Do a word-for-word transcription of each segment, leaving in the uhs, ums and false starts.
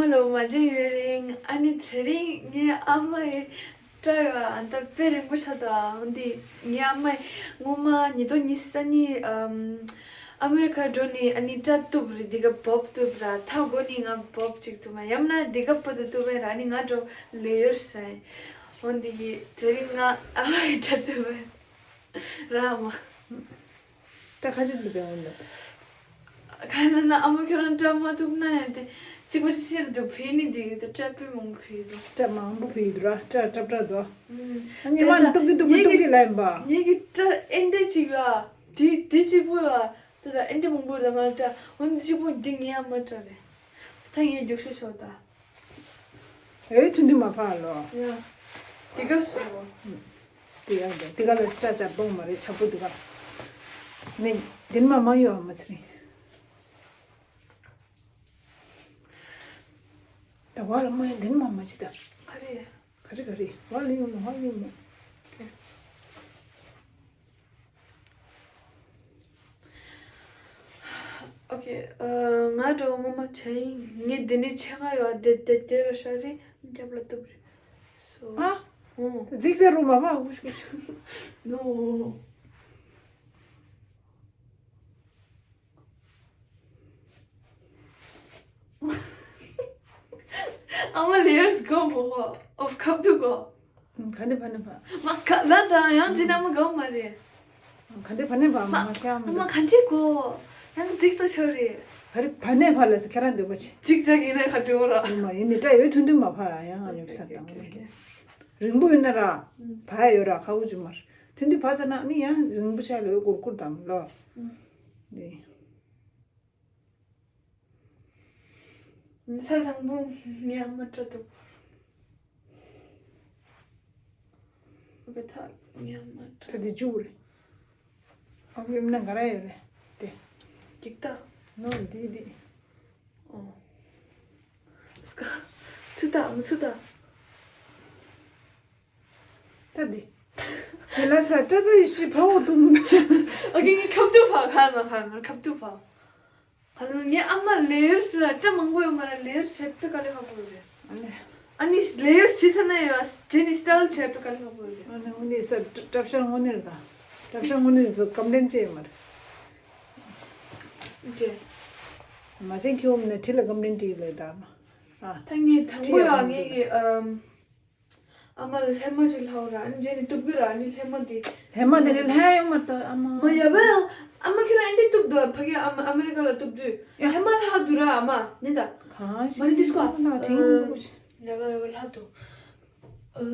ཨ་མ་ལོ་མ་བྱན་ཡུན་རིང་། ཨ་ནི་དེ་རིང་ངའི་ཨ་མ་ཡི་སྐྲ་ཡོད་ཨ་ད་དཔེ་རིང་པོ་ཆགས་འདུག་ཨ་འོན་ཏེ་ངའི་ཨ་མ་ཡི་སྔོན་མ་ཉིས་སྟོང་ཉི་ཤུ་རྩ་གཉིས་ཨམ་ཨ་མེ་རི་ཁ་འགྲོ་ནས་ཨ་ནི་སྐྲ་གཏུབ་རེད། འདི་ག་བོབ་གཏུབ་ར་ད་གོ་ནི་ང་བོབ་ཅིག་གཏུབ་མ་ཡང་ན་འདི་ག་བོ་དུ་གཏུབ་མེད་ར་ཨ་ནི་ང་འགྲོ་ལེ་ཡར་སི་ཨ་འོན་ཏེ་དེ་རིང་ང་ཨ་མ་ཡི་སྐྲ་གཏུབ་མེད་ར་ཨ་མ། ད་ཁ་ཅིག་འདུག་པའི་འོང་འདུག་ཁ་ན་ན་ཨ་མ་ཁྱོད་རང་སྐྲ་མ་གཏུབ་ན་ཡང་དེ་གཅིག་པ་ཅི་ཟེར་འདུག་ཕེ་ནི་དེ་གི་དུ་སྐྲ་དཔེ་མང་པོ་ཕེ་འདུག་སྐྲ་མང་པོ་ཕེ་འདུག་ར་སྐྲ་སྐྲ་སྐྲ་འདུག་ཨ་ཉི་མ་ནི་གཏུབ་ཀྱི་གཏུབ་ཀྱི་གཏུབ་ཀྱི་ལབ་ཡིན་པ། ངེད་ཀྱི་སྐྲ་ཨེ་འདྲ་ཅིག་ཡོད་ཨ། དེ་དེ་གཅིག་པོ་ཡོད་ཨ། དེ་ད་ཨེ་འདྲ་མང་པོ་ཡོད་ད་ང་སྐྲ་འོན་ཏེ་གཅིག་པོ་འདི་ངའི་ཨ་མ་སྐྲ་རེད། ད་ངས་རྒྱུགས་ཤ་ཤོར་ད། ཨེ་ཐུན་དུ་མ་ཕར་ལོ། ཡ། དེ་ག་སོ། དེ་ཡང་དེ་དེ་ག་ལ་སྐྲ་ཆ་སྤོང་མ་རེད་ཆ་པོ་དེ་ག་མེད། དེ་མ་མ་ཡོད་ཨ་མ་ཚེ་རིང་། ད་བ་ལ་མ་ཡོད་དེ་མ་མ་ཅི་ད། ག་རེ། ག་རེ་ག་རེ་བ་ལ་ཡོད་མ་བ་ལ་ཡོད་མ། ཨོ་ཁེ། ང་འགྲོ་ངོ་མ་བྱ་ཡིན་ངས་འདི་ནས་ཆེ་ག་ཡོད་དེ་དེ་དེ་ལ་ཤ་རེ་རྒྱབ་ལ་གཏུབ་རེ། སོ། ཨ། ཨོ། ཛིག་ཛ་རུ་མ་བ་ཧུ་ཤུ་ཤུ། ནོ། ཨ་མ་ལེ་ཡར་སི་གོ་མོ་ཧོ། ཨོ་ཁབ་ཏུ་གོ། ག་འདྲ་བ་ནི་བ། མ་ཁ་ལ་ད་ཡང་ཅི་ན་མ་གོ་མ་རེད། ག་འདྲ་བ་ནི་བ་མ་མ་ཤ་མ། ཨ་མ་ག་འདྲ་གོ། ཡང་ཙིག་ཙག་ཆོ་རེད། ག་རེ་བ་ནི་བ་ལ་སི་ཁྱེད་རང་འདོད་པ་ཆེ། ཙིག་ཙག་ཡིན་ན་ཁ་འདྲ་བོ་ར། ཨ་མ་ཡིན་ནི་སྐྲ་ཡོད་ཐུན་ཐུན་མ་ཕ་ཡང་ང་ཉོབ་ས་དང་། རིང་པོ་ཡོད་ན་ར། བ་ཡོད་ར་ཁ་བོ་ཅུ་མར། ཐུན་ཐུན་བ་ཙ་ན་ནི་ཡང་རིང་པོ་ཆ་ལོ་གུར་གུར་དང་ལོ། འདི། ས་དང་པོ་ངའི་ཨ་མ་སྐྲ་གཏུབ། ཨོ་ཁེ་ད་ངའི་ཨ་མ་སྐྲ། ད་འདི་བཅུག་རེད། ཨོ་ཁེ་མིན་ན་ག་ར་ཡོད་རེད་དེ། འགྱིག་ད། ནོ་འདི་འདི། ཨོ། སྐ། ཚུ་ད་མི་ཚུ་ད། ད་འདི། དེ་ལ་ས་སྐྲ་ད་ཡི་ཤི་ཕ་བོ་དུམ། ཨོ་ཁེ་ངའི་ཁབ་ཏུ་ཕ་ཁ་མ་ཁ་མ་ཁབ་ཏུ་ཕ། ཧ་ལམ་ངའི་ཨ་མ་ལེ་ཡར་སི་ལ་སྐྲ་མང་པོ་ཡོད་མ་ར་ལེ་ཡར་སི་བྱས་པའི་དཀའ་ལས་ཁག་པོ་ཡོད་རེད། ཨ་ནི། ཨ་ནི་ལེ་ཡར་སི་བྱེད་ས་ན་ཡོད་ཨ་ཇེ་ནི་སི་ཊལ་བྱས་པའི་དཀའ་ལས་ཁག་པོ་ཡོད་རེད། ཨ་ནི་འོ་ནི་ས་གྲབ་ཤར་དངོས་གནས་རེད་ད། གྲབ་ཤར་དངོས་གནས་བཟོ་ཀམ་པི་ལེན་བྱས་ཡོད་མ་རེད། ཨོ་ཁེ། མ་བྱན་ཁྱེད་འོ་མ་ན་དྲི་ལ་ཀམ་པི་ལེན་བྲིས་ལས་ད་མ། ཨ། ད་ངས་དང་པོ་ཡོད་ཨ་ངས་ཀྱི་ཨམ། ཨ་མ་ལ་ལྷན་མ་ཅིག་ལྷག་ར་ཨ་ནི་རྗེས་ནས་གཏུབ་གི་ར་ཨ་ནི་ལྷན་མ་དེ། ལྷན་མ་དེ་ནི་ལྷན་ཡོང་མ་ལྟ་ཨ་མ། མ་ཡ་བལ། ཨ་མ་ཁྱོད་རང་ཨེ་འདྲས་གཏུབ་འདུག་ཕ་གི་ཨ་མ་ཨ་མེ་རི་ཀ་ལ་གཏུབ་དུས་ཡ། ལྷན་མ་ལྷག་འདུག་ར་ཨ་མ་ནི་ད། གང་མ་ནི་དིས་ཀོ་ཨ། ལྷག་དྲིན་ཡོད་ཡ་བལ་ཡ་བལ་ལྷག་འདུག་ཨ།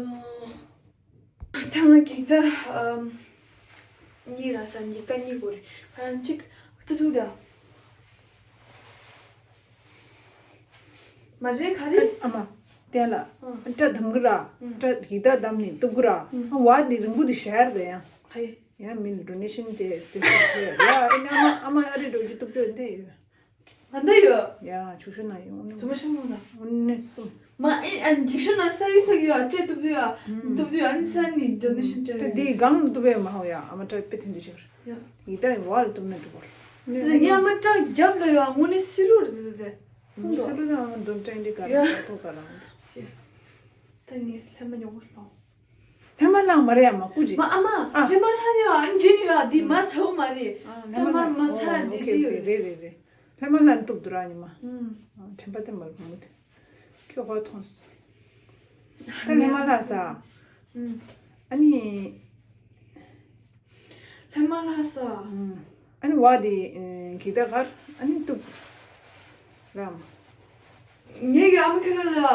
ད་ང་འགྱིག་རྩ་ཨམ། གཉིས་ར་ས་འགྱིག་རྩ་གཉིས་དགོས་རེད། ཁ་ཡང་གཅིག་ད་ཚུགས་ད། མ་བྱན་ག་རེ། ཨ་མ། བསྟན་ལ། ཨ། སྐྲ་བསྡམ་གི་ར། ཨ། སྐྲ་འགྱིག་རྩ་བསྡམ་ནས་གཏུབ་གི་ར། ཨ། ཨ་བ་འདི་རིང་པོ་འདི་ཤར་ད་ཡང་། ཧེ། ཡང་མི་ལ་ཌོ་ནེ་ཤན་དེ་དེ་ཚོ་བྱས་ཡ་ཨ་ནི་ཨ་མ་ཨ་མ་ཨ་རི་འགྲོ་རྒྱུ་གཏུབ་རྒྱུ་འདི་ཡོད། ང་འདི་ཡོད། ཡ་ཆུ་ཤུ་ན་ཡོང་ནི། ཙུ་མ་ཤ་མོ་ན། ཨོ་ནི་སུ། མ་ཨེ་ཨ་འགྱིག་ཤུ་ན་ས་ཡི་ས་གི་ཡོད་ཨ་ཅེ་གཏུབ་དུས་ཡ། གཏུབ་དུས་ཨ་ནི་ས་ནི་ཌོ་ནེ་ཤན་སྤྲད་ད་རེད། འདི་སྒང་གཏུབ་ཡ་མ་ཧོ་ཡ་ཨ་མ་སྐྲ་དཔེ་ཐུན་དུ་ཤར། ཡ། ཡི་ད་ཡི་བ་ལ་གཏུབ་ན་འགྲོ་གོ། ངའི་ཨ་མ་སྐྲ་རྒྱབ་ལ་ཡོད་དངོས་གནས་སི་ལུ་རེད་དེ་དེ། སི་ལུ་དང་ཨ་མ་འདོན་སྐྲ་འདི་ག་རེ་ཡ། ཐོག་ག་རང་། ད་ངས་ལྷན་མ་ཉོ་གོ་ལོང་། ལྷན་མ་ལྷང་མ་རེད་ཨ་མ་སྐུ་མཁྱེན། མ་ཨ་མ། ཨ། ལྷན་མ་ལྷང་ཡོད་ཨ་འཇིན་ཡོད་ཨ་འདི་མ་ཚ་བོ་མ་རེད། ཨ། ད་ལྷན་མ་མ་ལྷང་མ་ཚ་འོ་འདི་ཨོ་ཁེ་འདི་ཨོ་ཡོད་ཁེ་རེད། རེད་རེད་རེད། ལྷན་མ་ལྷང་གཏུབ་འདུག་ར་ཉི་མ། ཨུམ། ཨ་དྲན་པ་དེ་མ་རུ་མུ་དེ། ཁྱོད་ཧོ་མཐོང་སོང་། ད་ལྷན་མ་ལྷ་ས། ཨུམ། ཨ་ནི། ལྷན་མ་ལྷ་ས། ཨུམ། ཨ་ནི་བ་དེ་གི་ད་གར་ཨ་ནི་གཏུབ། རམ། ངེད་ཀྱི་ཨ་མ་ཁྱོད་རང་ལ།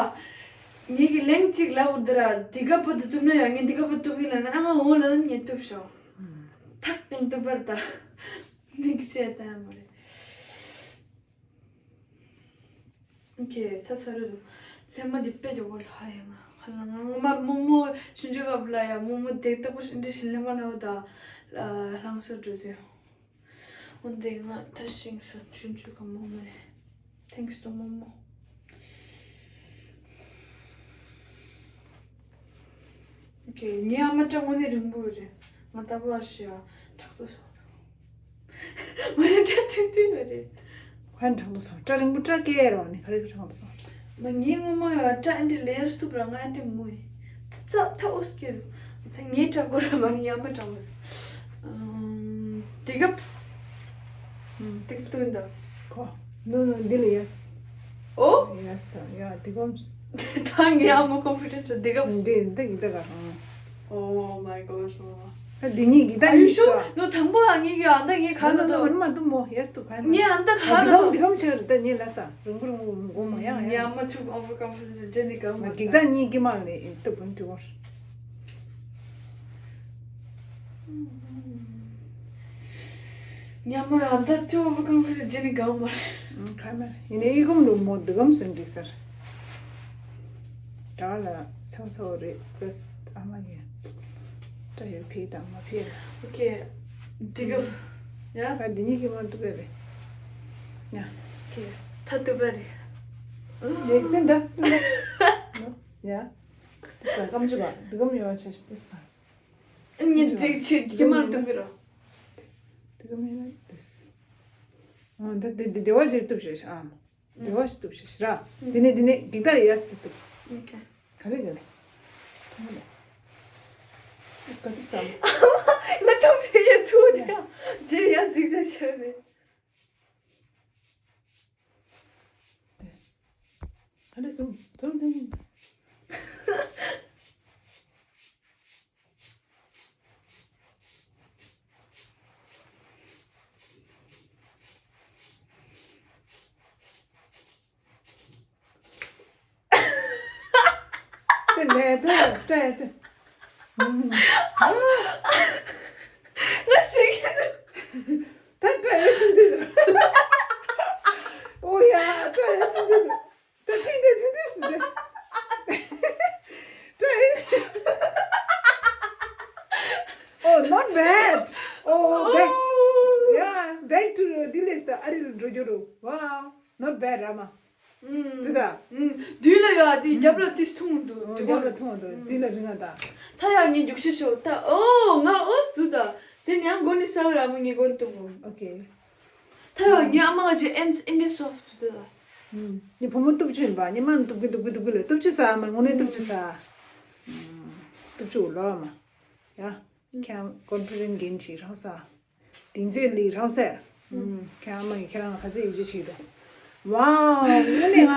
ངེད་ཀྱི་གླེང་གཅིག་ལབ་འོ་དེ་ར་འདི་ག་པོ་དུ་གཏུབ་ན་ཡང་ངས་འདི་ག་པོ་གཏུབ་ཡིན་ལ་ན་ཨ་མ་འོ་ལ་ན་ངས་གཏུབ་ཤོག་ཐག་ཀྱང་གཏུབ་པར་ད། མིག་ཆད་ད་མ་རེད། ཁྱེད་ཚ་ཚ་རུ་དུ་ལྷན་མ་འདི་དཔེ་ཀྱོག་པོ་ལྷ་ཡ་ང་ཧ་ལ་ང་ངོ་མ་རྨོ་མོ་ཞིན་ཅུ་གབ་ལ་ཡ་རྨོ་མོ་དེ་ལྟ་བུ་ཞིན་ཅུ་ཞིན་ལྷན་མ་ལྷ་བོ་ད་ལྷང་སོ་འགྲོ་དུས་འོན་ཏེ་ང་ད་ཤིང་སོ་ཞིན་ཅུ་གབ་རྨོ་མོ་ལས། Thanks to Momo. Okay, ངའི་ཨ་མ་སྐྲ་དངོས་གནས་རིང་པོ་རེད། ང་ལྟ་བུ་ཨ་ཤི་ཡ་དྲག་ཏུ་སོང་། མ་རེད་སྐྲ་ཐུང་ཐུང་མ་རེད། ཁ་དྲག་ཏུ་སོང་། སྐྲ་རིང་པོ་སྐྲ་སྐྱེ་རོགས་ནི་ག་རེ་ག་དྲག་ཏུ་སོང་། མ་ངའི་ངོ་མ་ཡོད་ཨ་ཏྲ་ཨན་ཏི་ལེ་ཡར་སྟུབ་ར་ང་ཨན་ཏི་མུ་ཡི། ད་ད་ཨོ་སྐྱེ་དུ། ད་ངའི་ཏྲ་གོ་ར་མ་ནི་ཡ་མ་ཏྲ་མ། ཨམ། དེ་གབ། ཨམ། དེ་གབ་ཏུ་འདི། ཁོ། ནོ་ནོ་འདི་ལ་ཡས། ཨོ། ཡས་ཡ་དེ་གོམས། ད་ངའི་ཨ་མ་ཀོན་ཕི་ཌེན་ཊི་དེ་གབ། འདི་འདི་གི་ད་ག་ཨང་། Oh my gosh. ཨ་འདི་གཉིས་ཀྱི་ད་Are you གཉིས་sure? ཀ་ནོ་དང་པོ་ཨ་ངེས་ཀྱི་ཨ་མདའ་ངས་ག་ལ་ནོ་ནོ་དོ། ནོ་མ་དུ་མོ་ཡས་དུ་ག་མ། ངས་ཨ་མདའ་ག་ལ་དོ། འདི་གམ་འདི་གམ་ཆེ་རུ་ད་ངས་ལ་ས་རང་བུ་རང་བུ་མི་གོ་མ་ཡང་ཡང་ཉམས་མ་བཅུག་ཨོ་བར་ཀོན་ཕི་ཌེན་ཊི་ཇེ་ནི་གམ་མ་མ་གི་ད་གཉིས་ཀྱི་མ་ལས་ཏུ་བུན་ཏུ་བོར། ཉམས་མ་ཡང་ད་ཅོ་བ་གང་ཕུ་ཇི་ནི་གང་མ། ཁ་མ་ཡིན་ནའི་ཨི་གོམ་ལུ་མོ་འདི་གམ་སོན་འདི་སར། དྲ་ལ་སོ་སོ་རེད་པས་ཨ་མ་ཡིན། དྲ་ཡོད་ཕི་དང་མ་ཕི་ལ། ཨོ་ཁེ། འདི་གམ། ཡ། ཨ་འདི་གཉིས་ཀྱི་མ་ཏུ་པེ་རེད། ཡ། ཁེ། ད་ཏུ་པེ་རེད། ཡ་ཏུ་འདི་ཏུ་འདི། ཡ། དེ་ས་ཀམ་ཅུ་ག་འདི་གམ་ཡོད་ཆ་ཤི་དེ་ས། ངས་འདི་ཆེ་འདི་མར་འདུག་གི་རོ། དེ་ག་མེད་ན་དེས། ཨ་ད་དེ་དེ་དེ་བ་ཞིག་གཏུབ་ཤེས་ཨ། དེ་བ་ཞིག་གཏུབ་ཤེས་ར། དེ་ནས་དེ་ནས་གི་ད་ཡས་དེ་གཏུབ། ཨོ་ཁེ། ག་རེ་ག་རེ། ཐོང་ལ། དེས་ག་དེས་ད། ང་ཐོང་དེ་ཡ་ཚུ་དེ་ཡ། ཇེ་ཡ་ཛིག་ཛ་ཤ་ནས། ཨ་ནི་ཟུམ་ཟུམ་ཟུམ། དེ་ལས་དེ་སྤྲད་དེ། ང་ཞིག་གི་འདུག་ད་སྤྲད་ཡོད་ཚུལ་འདི་འདུག་ཨོ་ཡ་སྤྲད་ཡོད་ཚུལ་འདི་འདུག་ད་ཐིག་དེ་ཐིག་དེ་སི་དེ། ད་ཨེ། Oh, not bad. Oh, back. Yeah, back to the list. ཨ་རི་ལ་འགྲོ་རྒྱུ་རུ། Wow, not bad, ར་མ། དེ་ད། དུས་ལ་ཡོད་དེ་རྒྱབ་ལ་དེ་ཐུང་འདུག་ཨོ་རྒྱབ་ལ་ཐུང་འདུག་དུས་ལ་རིང་ང་ད། ད་ཡང་ངས་རྒྱུགས་ཤེས་ཤོག་ད། ཨོ་ང་ཨོ་སི་འདུག་ད། ཅེ་ཉང་གོ་ནི་ས་ར་མ་ངས་གོ་འདུག་ཨོ་ཁེ། ད་ཡང་ངའི་ཨ་མ་ང་ཅེ་ཨེན་ཨེན་ཌི་སོ་ཕུ་ཏུ་ད། ངའི་བུ་མོ་སྟོབས་ཆེན་པ་ངའི་མ་སྟོབས་ཀྱི་སྟོབས་ཀྱི་སྟོབས་ཀྱི་ལ་སྟོབས་ཆེ་ས་མ་དངོས་གནས་སྟོབས་ཆེ་ས། སྟོབས་ཆེ་ལོ་མ། ཡ། ཁྱེད་ཀོན་ཕི་ཌེན་ཊི་གིན་ཅིག་རང་ས། དིང་ཚེ་ལི་རང་ས། ཁྱེད་ཨ་མ་གིས་ཁྱེད་རང་ལ་ག་ཚོད་ཡིད་ཆེས་བྱེད་ཀྱི་འདུག་ཝའོ་དངོས་གནས་ང་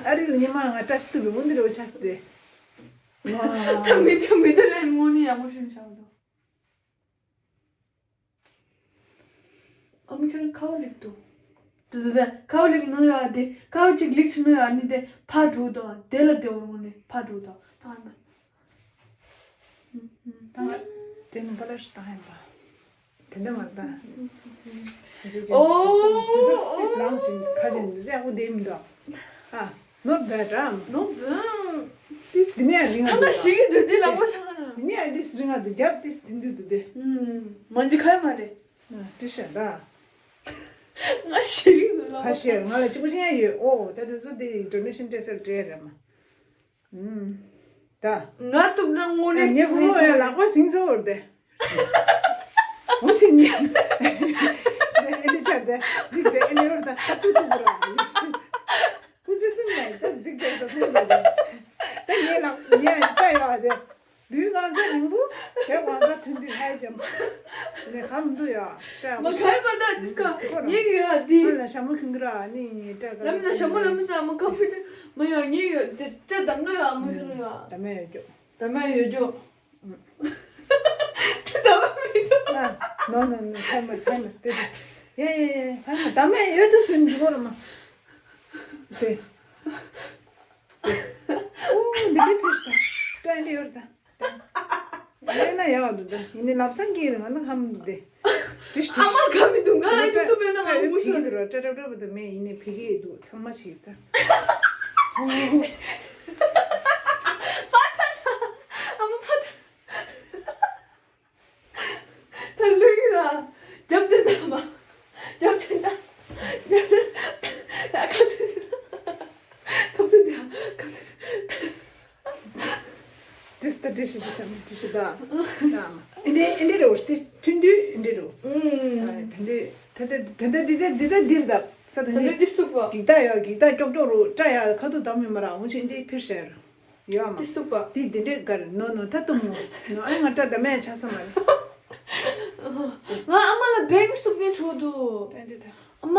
ཨ་རི་ལ་ངའི་མ་ང་བཀྲ་ཤིས་བདེ་ལེགས་འོ་འདི་རེད་བ་ཆགས་སི་ཏེ། ཝའོ། ད་མི་ད་མི་ད་ལན་དངོས་གནས་ཡག་པོ་ཞིག་ཆགས་འདུག་ཨ་མ་ཁྱོད་རང་ཁའོ་ལིག་འདུག་དེ་དེ་དེ་ཁའོ་ལིག་ནི་ཡོད་དེ་ཁའོ་གཅིག་ལིག་ཆི་ནི་ཡོད་ནི་དེ་ཕ་འགྲོ་དང་དེ་ལ་དེ་འོང་ནི་ཕ་འགྲོ་དང་ད་ཨ་མ། ད་དེ་ནི་ཀ་ལར་ཞིག་ད་ཧན་པ། དེ་འདྲ་མ་ད། ཨོ། དེ་ཚོ་དེ་ལང་ཞིག་ཁ་ཅན་དེ་ཚོ་ཡག་པོ་བསྡད་མི་འདུག་ཨ། Not bad, རམ། Not bad. ད་ང་ཞིག་གི་འདུག་དེ་ལག་པ་ཆག་ན། དེ་ནས་ཨ་ཏིས་རི་ང་དུ་རྒྱབ་ཏིས་དེ་འདུག་འདུག་དེ། ཨུམ། མ་འདི་ཁ་མ་རེད། ཨ་ཏི་ཤ་ར། ང་ཞིག་གི་འདུག་ལག་པ། ཁ་ཤས་ང་ལ་གཅིག་པུ་ཅན་ཡོད། ཨོ་ད་དེ་ཚོ་དེ་donation ཏེ་སལ་སྤྲད་རེད་མ། ཨུམ། ད། ང་གཏུབ་ན་དངོས་གནས་ངའི་བུ་མོ་ཡང་ལག་པ་ཟིང་ཚ་བོར་དེ། འོ་ཞིག་ཉན། ཨེ་འདི་ཆ་དེ་ཟིག་ཟེ་ཨེ་འདི་བར་ད་ཁ་ཏུ་ཏུ་བོར་ར། ཀུན་ཅི་སིམ་ནས་ད་ཟིག་ཟེ་ད་ཐུག་ལ་དེ། ད་ངའི་ལག་ངའི་ཡང་ཅ་ཡོད་དེ། དུས་གང་ཚ་རིང་པོ། དེ་གང་ཚ་ཐུན་དུས་ཧའི་ཇམ། ནས་ཁམ་དུ་ཡོད་ཅ་ཡོད། མ་ཁའི་མ་ད་དིས་ཀ་ཉེ་གི་ཡོད་དི། ཨ་ལ་ཞྭ་མོ་ཁྱུང་གི་ར་ནི་ནི་ཏྲ་ཀ་ལ་མི་ད་ཞྭ་མོ་ལ་མི་ད་མ་ཁ་ཕི་ཏི་མ་ཡོད་ཉེ་ཡོད་དི་ཏྲ་དམ་ན་ཡོད་ཨ་མ་ཁྱུང་ཡོད། ད་མེད་ཡོད་ཀྱོ། ད་མ་ཡོད་ཀྱོ། ད་མ་མི་ད། ཨ། ནོ་ནོ་ནོ་ཁའི་མ་ཁའི་མ་ཏི་ཏི། ཡེ་ཡེ་ཡེ་ཁའི་མ་ད་མ་ཡོད་དུ་སུན་འཇུག་ར་མ། ཏི། ཏི། ཨོ་འདི་ཏི་ཕི་ཤ་ད། ཏྲ་འདི་ཡོད་ད། ཡིན་ན་ཡག་འདུག་ད། ཡིན་ནི་ལབ་སང་གི་རེད་ང་ད་ཧམ་འདུག་དེ། ཏིས་ཏིས། ཨ་མ་ག་མི་འདུག་ང་ལ་ཡུ་ཊུབ་ཡོད་ན་ང་ལ་མུ་ཚོད་རེད། ཏྲ་ཏྲ་ཏྲ་ཏྲ་མེད་ཡིན་ནི་ཕི་གི་འདུག་ཚང་མ་བྱེད་ད། ཕ་ད་ད། ཨ་མ་ཕ་ད། ད་ལུས་ཀྱི་ར། རྒྱབ་དེ་ད་མ། རྒྱབ་དེ་ད། རྒྱབ་དེ་ད། ཁ་ཚུ་དེ་ད། ཁ་ཚུ་དེ་ད། ཁ་ཚུ་དེ་ད། ཏིས་ད་ཏིས་ཏིས་ཏིས་ད། ད་མ། ཨིན་དེ་ཨིན་དེ་རོ་ཏིས་ཐུན་དུས་ཨིན་དེ་རོ། ཨུམ། ཨ་ཐུན་དུས། ད་ལྟ་ད་ལྟ་འདི་ལྟ་འདི་ལྟ་འདིར་ད་ས་ད་ད་ལྟ་ནི་འདི་སུག་པ། འགྱིག་རྟ་ཡོད། འགྱིག་རྟ་ཀྱོག་ཀྱོག་རུ་སྐྲ་ཡག་ཁ་ཐུག་དམ་མི་མ་ར་འོང་ཆེན་འདི་ཕིར་ཤར་ཡོད་མ། འདི་སུག་པ། འདི་འདི་འདྲས་གར་ནོ་ནོ་ད་གཏུམ་མོ་ནོ་ཨེ་ང་སྐྲ་ད་མེད་ཆགས་ས་མ་རེད། ང་ཨ་མ་ལ་བེང་སུབ་ནི་ཆོག་འདུག་ད་འདི་ད། ཨ་མ།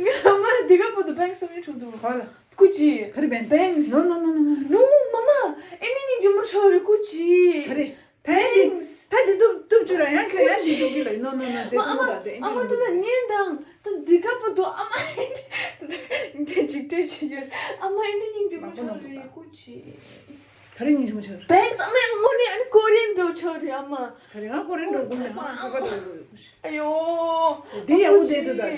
ང་ཨ་མ་ལ་འདི་ག་པོ་དུ་བེང་སུབ་ནི་ཆོག་འདུག་ཧོ་ལ། ཀུ་ཅི། ག་རེ་བེང་། བེང་། ནོ་ནོ་ནོ་ནོ་ནོ། ནོ་མ་མ། ཨེ་ནི་སྙིང་རྗེ་མོ་ཆོག་རེད་ཀུ་ཅི། ག་རེ། ད་ཡང་འདི། ད་འདི་གཏུབ་གཏུབ་བཅུག་ར་ཡང་ཁྱོད་ཡང་འདི་གཏུབ་གི་ལ་ནོ་ནོ་ནོ་དེ་ཐུང་ངུ་ད་དེ་ཨ་མ་ད་ད་ཉན་དང་ད་འདི་ག་པོ་དུ་ཨ་མ་ཨེ་འདི་ད་འདི་ཅིག་སྤྲད་བྱེད་ཡོད་ཨ་མ་ཨེ་འདི་སྙིང་རྗེ་མོ་ཆོག་རེད་ཀུ་ཅི། ག་རེ་སྙིང་རྗེ་མོ་ཆགས། བེང་སི་ཨ་མའི་དངོས་གནས་ཨ་ནི་ཀོ་རི་ཡན་འགྲོ་ཆགས་རེད་ཨ་མ། ག་རེ་ང་ཀོ་རི་ཡན་འགྲོ་དགོས་མེད་ཨ་ཁ་ཁ་འགྲོ་དགོས། ཨ་ཡོ། འདི་ཡག་པོ་བསྡད་འདུག་ད་འདི་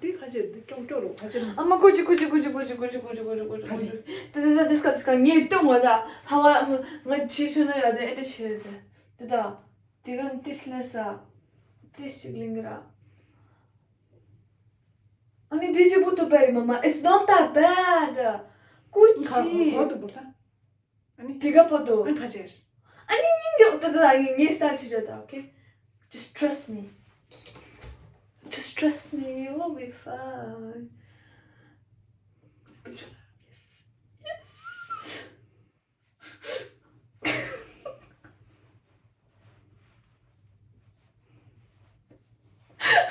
འདི་ཁ་ཆེ་འདི་ཀྱོག་ཀྱོག་རོ་ཁ་ཆེ་མ། ཨ་མ་ཀོ་ཅི་ཀོ་ཅི་ཀོ་ཅི་ཀོ་ཅི་ཀོ་ཅི་ཀོ་ཅི་ཀོ་ཅི་ཀོ་ཅི་ཀོ་ཅི། ད་ད་ད་དིས་ཀ་དིས་ཀ་ངས་ལྟོས་ངོ་ད་ཧ་བ་ང་ཆེ་ཆུ་ན་ཡ་ད་ཨེ་འདྲ་ཆེ་རེད་ད། ད་ད་དེ་ག་ཏིས་ལེ་ས་ཏིས་ཞིག་ལིང་གི་ར། ཨ་ནི་འདི་ཅི་པོ་ཏུ་པ་རི་མ་མ། It's not that bad. ཀུ་ཅི། ཁ་ཁ་ཏུ་པོ་ད། ཨ་ནི། དེ་ག་པ་དོ། ཨ་ཁ་ཅེར། ཨ་ནི་སྙིང་རྗེ་ད་ད་ངས་ངས་སྟ་ཆི་ཆོད་ད། Okay, just trust me. Just trust me, you will be fine. Yes. Yes.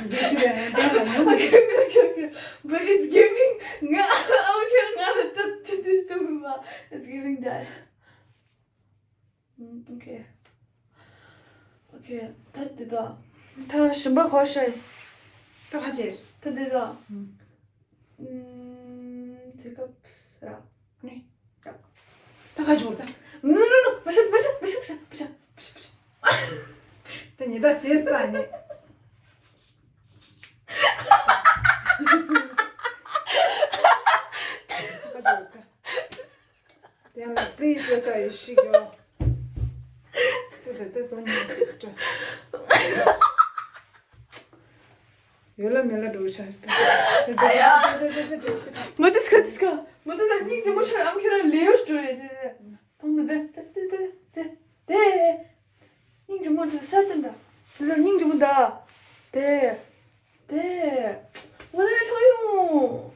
འདི་ཕྱི་ལ་ཡང་བསྟན་ལ་ཡང་། Okay, okay, okay, okay. But it's giving. ང་ཨ་ཁྱེད་ང་ལ་ཏུ་ཏུ་ཏུ་ཏུ་མ། It's giving that. Mm, okay. Okay. ད་དེ་དག་ད་ཞིམ་པ་གོ་ཤེས། ད་ཁ་ཅེར། ད་དེ་དག་ཨུམ། དེ་སྐབས་ར། ནི། ད་ཁ་ཅོར་ད། No, no, no. མ་ཤ་མ་ཤ་མ་ཤ་མ་ཤ་མ་ཤ་མ་ཤ་མ་ཤ། ད་ཉི་ད་ཟེར་ད་ནི། ཁ་ཅོར་ད། དེ་ཡང་ལ་please ལ་ས་ཡི་ཤིག་ཡོ། དེ་དེ་དེ་don't need sister. ཡོད་ལ་མེད་ལ་འགྲོ་ཆ་ཞིག་ད། དེ་དེ་དེ་དེ་དེ་དེ་དེ་དེ། མ་དུས་ཁ་དུས་ཁ་མ་དུས་ད་སྙིང་རྗེ་མོ་ཆགས་ཨམ་ཁྱོད་རང་ལེའུ་འགྲོ་ཡོད་དེ་དེ། ཐོང་དུ་དེ་དེ་དེ་དེ་དེ། སྙིང་རྗེ་མོ་དེ་ས་དེ་འདྲ། དེ་ལ་སྙིང་རྗེ་མོ་ད། དེ། དེ། ང་རང་ཆོག་ཡོང་།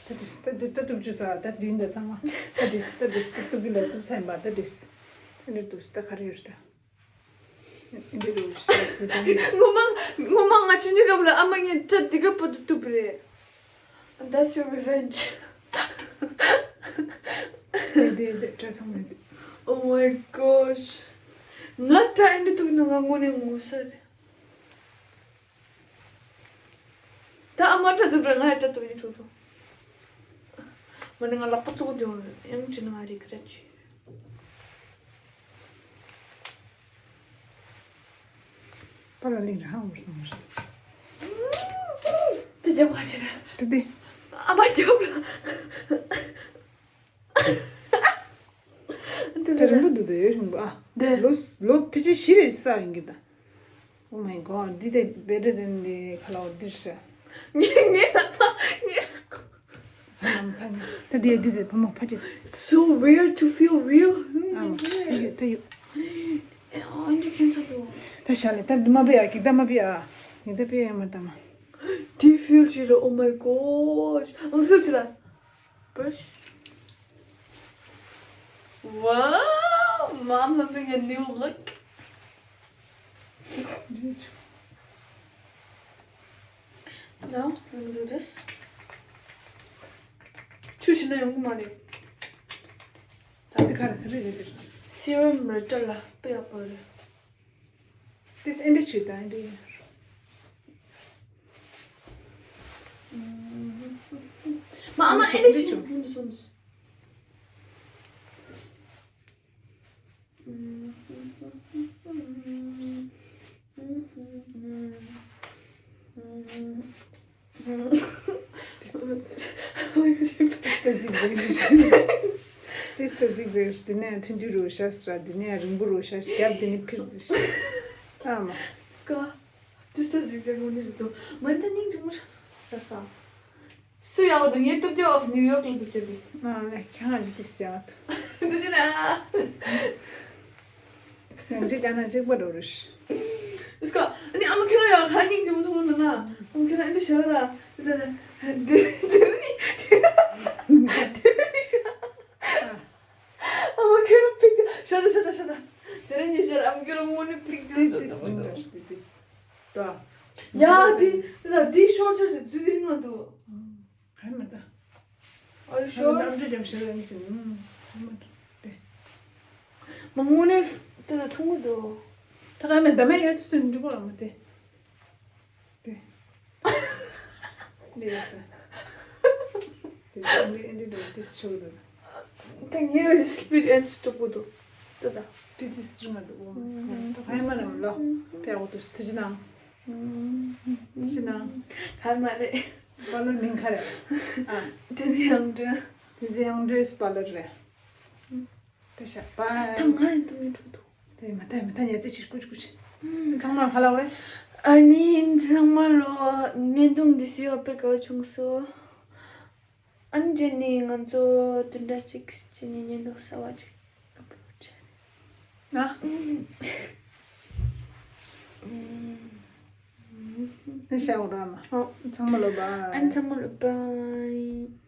ད་དྲིས་ད་དྲིས་ད་དུབ་ཅུ་ས་ད་དུས་འདི་ཚང་མ་ད་དྲིས་ད་དྲིས་ད་དུབ་ཀྱི་ལ་དུབ་ཚན་པ་ད་དྲིས་ད་འདི་དུབ་ད་ག་རེ་ཡོད་ད་འདི་རུ་ཤེས་ད་ད་ངོ་མ་ངོ་མ་ང་ཆུ་ཉི་གབ་ལ་ཨ་མ་ངས་ད་དི་ག་པ་དུ་དུབ་རེད། And that's your revenge. དེ་དེ་དེ་བཀྲ་ཚང་མེད། Oh my gosh. ང་ད་ཨེ་འདྲ་དུག་ན་ང་དངོས་གནས་ངོ་ས་རེད། ད་ཨ་མ་ད་དུག་ར་ང་ཡ་ད་དུག་ཡིན་ཐུག་ཐུག་མ་ནི་ང་ལག་པ་བཙོག་དེ་ཡང་ཅི་ན་ང་regret བྱེད། པ་ལ་ལིང་ར་ཧང་བར་སང་བར། དེ་རྒྱབ་ཁ་ཕྱིར། དེ་དེ། ཨ་མ་རྒྱབ་ལ། དེ་རིང་པོ་འདུག་དེ་ཡོད་རིང་པོ་ཨ། དེ། ལོ་ལོ་ཕལ་ཆེར་བཞི་རེ་ས་ཡིན་གི་ད། Oh my god, འདི་དེ་better than the ཁ་ལ་འོ་འདིར་ཤ། ངས་ངས་ལག་པ་ངས་ལག་པ། ད་འདི་འདི་དེ་བུ་མོ་ཕ་གི། It's so weird to feel real. ཨ་མ་ད་ཡོད་ད་ཡོད། ཨ་འདི་ཁྱེད་ཚོ་དུ། ད་ཤ་ལེ་ད་འདི་མ་པེ་ཨ་གི་ད་མ་པེ་ཨ། ངས་ད་པེ་ཨ་མ་ད་མ། འདི་feel བྱེད་ར། Oh my gosh. I'm feel བྱེད་ད། Brush. Wow, mom having a new look. Now, let me do this. ཆུ་བྱིན་ན་ཡོང་གི་མ་རེད། ད་འདི་ག་རེ་རེད་རེད་རེད། Serum རེད་ལ་དཔེ་ཡག་པོ་རེད། This ཨེ་འདྲ་བྱེད་དང་ཨེ་འདྲ་ཡིན། མ་ཨ་མ་ཨེ་འདྲ་བྱེད། ཏིས་ཏ་ཟིག་ཟེར་ཏིས་ཏ་ཟིག་ཟེར། དེ་ནས་ཐུན་ཏུ་རུ་ཤ་ཟ། དེ་ནས་རིང་པོ་རུ་ཤ་རྒྱབ། དེ་ནས་ཕིར་ཏིས། ཨ་མ། སྐ། ཏིས་ཏ་ཟིག་ཟེར་ངོ་ནི་རེད་དོ། མ་ད་སྙིང་རྗེ་མོ་ཤ་ཟ་ས། སུ་ཡག་པོ་འདུག་ངས་སྟོབས་རྒྱལ་of New York ལ་འདུག་སྟོབས་པའི། ཨ་ལེ་ཁྱེད་རང་ཅི་ཏིས་ཡག་འདུག་ཅི་ན། ཡང་ཅི་ག་ན་ཅིག་པ་འགྲོ་རུ་ཤ། ཨ་ནི་ཨ་མ་ཁྱོད་རང་ཡང་ཧ་ཉིང་ཅི་མོ་མཐོང་ལ་ན། ཨ་མ་ཁྱོད་རང་ཨ་འདི་ཤ་ར། དེ་དེ་དེ་ནི་དེ་ནི་ཨ་མ་ཁྱོད་རང་ཕིག་ཏུ་ཤ་ད་ཤ་ད་ཤ་ད། དེ་རིང་ཉི་ཤར་ཨ་མ་ཁྱོད་རང་དངོས་གནས་ཕིག་ཏུ་ཏི་ཏི་སི་རིང་ར་ཏི་ཏི་སི། ད། ཡ་དེ་དེ་ད་དེ་ཤོར་ཆོར་དེ་དུས་རིང་ང་དུ། ག་མེད་ད། Are you sure? ནམ་རྒྱུན་རྒྱམ་ཤར་ལ་མི་སྲིད་ནི། ཨུམ། ཧ་མ་དེ། མ་དངོས་གནས་དེ་ད་མཐོང་གི་འདུག་ད་ག་མེད་ད་མེད་ཡོད་དུ་སུན་འགྲོ་གོ་ར་མ་དེ། དེ། འདི་ཡོད་ད། དེ་འདི་འདི་འདི་འདི་ཆུ་འདུག་ད་ངས་སི་པིཌ་ཨེན་སི་སྟུག་པོ་འདུག་ད་ད། དེ་དེ་སི་རིང་ང་འདུག་ད་ག་མ་ར་མ་ལོ། ཕེ་འོ་དུ་སི་དུ་ཅི་ནང་། ཅི་ནང་། ག་མ་རེད། པ་ལོར་མིང་ག་རེད། ཨ། དེ་ཚེ་ཡང་འདྲ། དེ་ཚེ་ཡང་འདྲ་སི་པ་ལོར་རེད། དེ་ཤ་པ། ད་ང་ཡིན་དུ་མི་འགྲོ་འདུག་དེ་མ་ཐའི་མ་ཐའི་ཉལ་ཚེ་ཕྱིར་ཀུ་ཅི་ཀུ་ཅི། ཚང་མ་ཧ་ལག་རེད། ཨ་ནི་ཚང་མ་ལོ་བརྙན་ཐུང་འདི་སི་ཡོད་པའི་དགའ་བོ་བྱུང་སོ། ཨ་ནི་རྗེས་ནས་ང་ཚོ་བདུན་ཕྲག་གཅིག་རྗེས་ནས་བརྙན་ཐུང་གསར་བ་ཅིག་ཨབ་ལོཌ་བྱས། ན། ཨ་ཤ་འོ་ར་མ། ཨོ། ཚང་མ་ལོ་བ། ཨ་ནི་ཚང་མ་ལོ་བ།